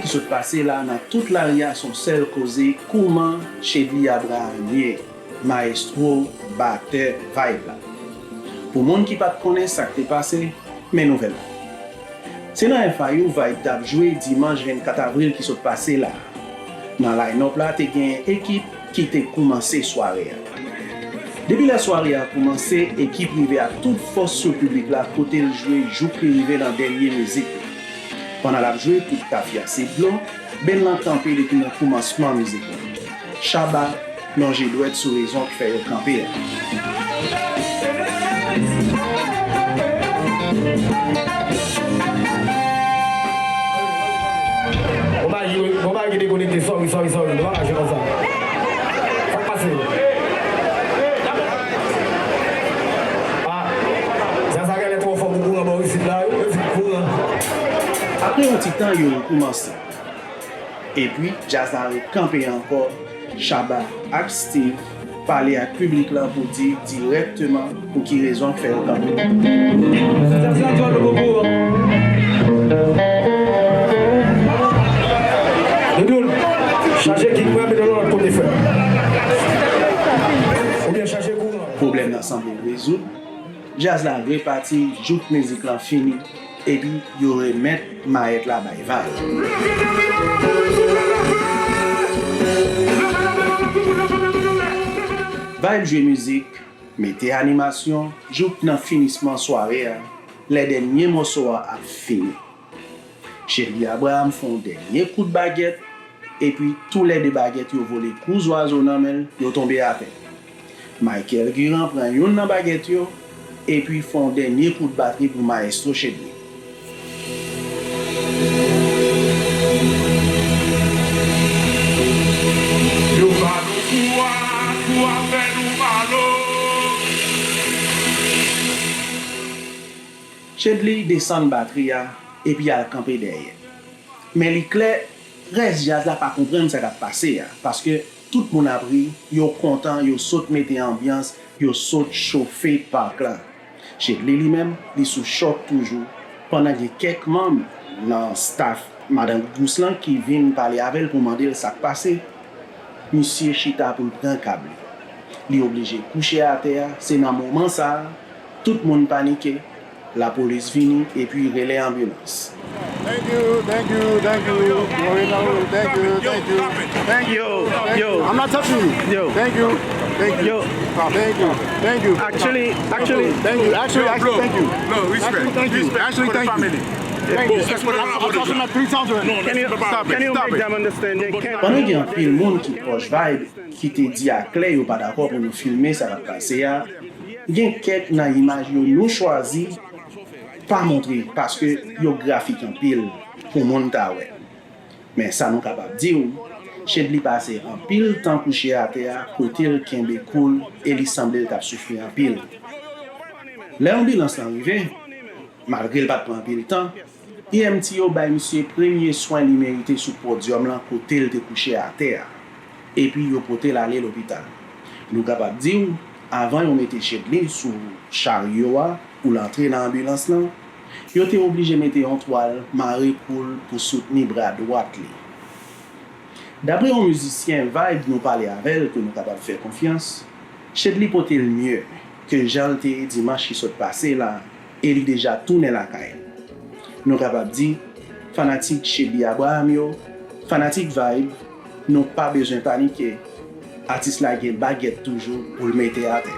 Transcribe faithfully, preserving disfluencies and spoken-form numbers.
ki sot pase la nan tout lari a se yon sèl koze kouman Chedly Abraham ye, mayestwo, batè Vibe la. Pou moun ki pa t konnen sa k te pase, men nouvèl la. Se nan F I U Vibe t ap jwe dimanch vennkat avril ki sot pase la. Nan line-up la te genyen ekip ki te koumanse sware a. Depi lè sware a koumanse, ekip rive ak tout fòs sou piblik la kote l jwe jouk li rive nan dènye mizik la. Pandan l ap jwe, tout tafya se dlo, benn lan kanpe depi nan koumansman mizik la. Shabba lonje dwèt sou rezon k fè yo kanpe a. Bon bagay, bon bagay ki dekonekte, sorry, sorry, sorry, nou pa ka jwe konsa. Sa k pase? Ah, sa, sa genlè twò fò pou kouran bò isit la, yo, yo fin kouran. Apre yon ti tan, yo rekoumanse. Epi, djaz la rekanpe ankò. Shabba ak Steve pale ak piblik lan pou di dirèkteman pou ki rezon k fè yo kanpe. Djaz la djòl bobo. Doudoun, chaje kit mwen, mete l yon lòt kote, frè. Oubyen chaje kouran. Pwoblèm nan sanble rezoud. Djaz la repati jouk mizik lan fini, epi yo remèt mayèt la bay Vibe. Vibe jwe mizik, mete animasyon, jouk nan finisman sware a, lè dènye mòso a ap fini. Chedly Abraham fè yon dènye kout bagèt, epi toulède bagèt yo vole kou zwazo nan men l, yo tonbe atè. Michael Guiran pran youn nan bagèt yo, epi fè yon dènye kout batri pou mayestwo Chedly. Yo ba nou kou a, kou a fè nou mal o. Chedly desann batri a, epi al kanpe dèyè. Men li klè, rès djaz la pa konprann sa k ap pase a, paske tout moun ap ri, yo kontan, yo sot mete anbyans, yo sot chofe park la. Chedly li menm, li sou chòk toujou, pandan gen kèk manm nan staff Madan Gous lan ki vin pale avè l pou mande l sa k pase. Misye chita pou l pran kab li. Li oblije kouche atè a, se nan moman sa a, tout moun panike, lapolis vini epi rele anbilans. Thank you, thank you, thank you. Thank you, thank you, thank you. Yo, yo. I'm not touching you. Yo. Thank you, thank you. Yo. Thank you, thank you. Actually, actually. Thank you, actually, actually, thank you. No, respect. Actually, thank you. Respect for the family. Thank you. Thank you. I'll, I'll toss him at three times already. Can you, can you make them understand they can't? Pandan gen anpil moun ki pwòch Vibe ki te di aklè yo pa dakò pou nou filme sa k ap pase a, gen kèk nan imaj yo nou chwazi pa montre paske yo grafik anpil pou moun ta wè. Men sa nou kapab di w, Chedly pase anpil tan kouche atè a kote l kenbe kou l e li sanble l t ap soufri anpil. Lè anbilans lan rive, malgre l pa t pran anpil tan, E M T yo bay misye premye swen li merite sou podyòm lan kote l te kouche atè a, epi yo pote l ale lopital. Nou kapab di w, avan yo mete Chedly sou charyo a pou l antre nan anbilans lan, yo te oblije mete yon twal mare kou l pou soutni bra dwat li. Dapre yon mizisyen Vibe nou pale avè l ke nou kapab fè konfyans, Chedly pote l mye ke jan l te ye dimanch ki sot pase la, e li deja tounen lakay li. Nou kapab di, fanatik Chedly Abraham yo, fanatik Vibe, nou pa bezwen panike, atis la gen bagèt toujou pou l mete atè.